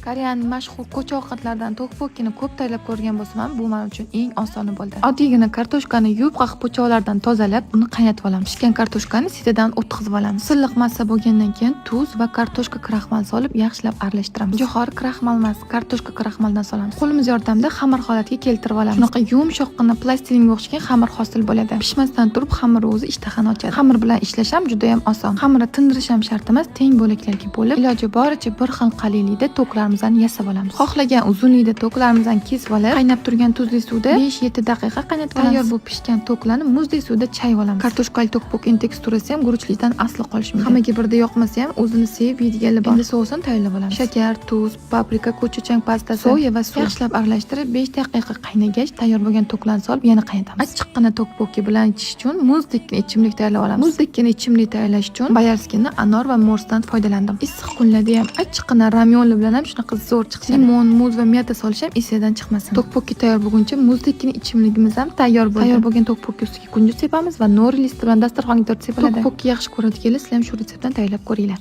Koreyaning mashhur ko'cha ovqatlaridan tokpokkini ko'p tayyorlab ko'rgan bo'lsam ham, bu men uchun eng osoni bo'ldi. Oddiygina kartoshkani yupqa qilib po'choqlardan tozalab, uni qaynatib olamiz. Pishgan kartoshkani сито dan o'tkazib olamiz. Silliq massa bo'lgandan keyin tuz va kartoshka kraxmal solib, yaxshilab aralashtiramiz. Jo'xori kraxmal emas, kartoshka kraxmaldan solamiz. Qo'limiz yordamida xamir holatiga keltirib olamiz. Shunaqa yumshoqqina, plastilinga o'xshagan xamir hosil bo'ladi. Pishmasdan turib xamir o'zi ishtahani ochadi. Xamir bilan ishlash ham juda ham oson. Xamirni tindirish ham shart emas, teng bo'laklarga bo'lib, iloji boricha bir xil qalinlikda toklarimizni yasab olamiz. Xohlagan uzunlikda toklarimizni kesib olib, qaynab turgan tuzli suvda 5-7 daqiqa qaynatib olamiz. Tayyor bo'lib pishgan toklarni muzdek suvda chayib olamiz. Kartoshkali tokpokkining teksturasi ham guruchlikdan aslo qolishmaydi. Hammaga birday yoqmasa ham, o'zini sevib yeydiganlar bor. Endi sousini tayyorlab olamiz. Shakar, tuz, paprika, go'chujang pastasi, soya va suv yaxshilab aralashtirib, 5 daqiqa qaynagach, tayyor bo'lgan toklarni solib, yana qaynatamiz. Achchiqqina tokpokki bilan ichish uchun muzdekkina ichimlik tayyorlab olamiz. Muzdekkina ichimlik tayyorlash uchun боярский ni anor va морс dan foydalandim. Issiq kunlarda ham achchiqqina ramyonlar bilan ham shunaqa zo'r chiqishadi. Limon, muz va мята solish ham esingizdan chiqmasin. Tokpokki tayyor bo'lguncha muzdekkina ichimligimiz ham tayyor bo'ldi. Tayyor bo'lgan tokpokki ustiga kunjut sepamiz va nori лист i bilan dasturxonga tortsak bo'ladi. Tokpokki yaxshi ko'radiganlar, sizlar ham shu retseptdan tayyorlab ko'ringlar.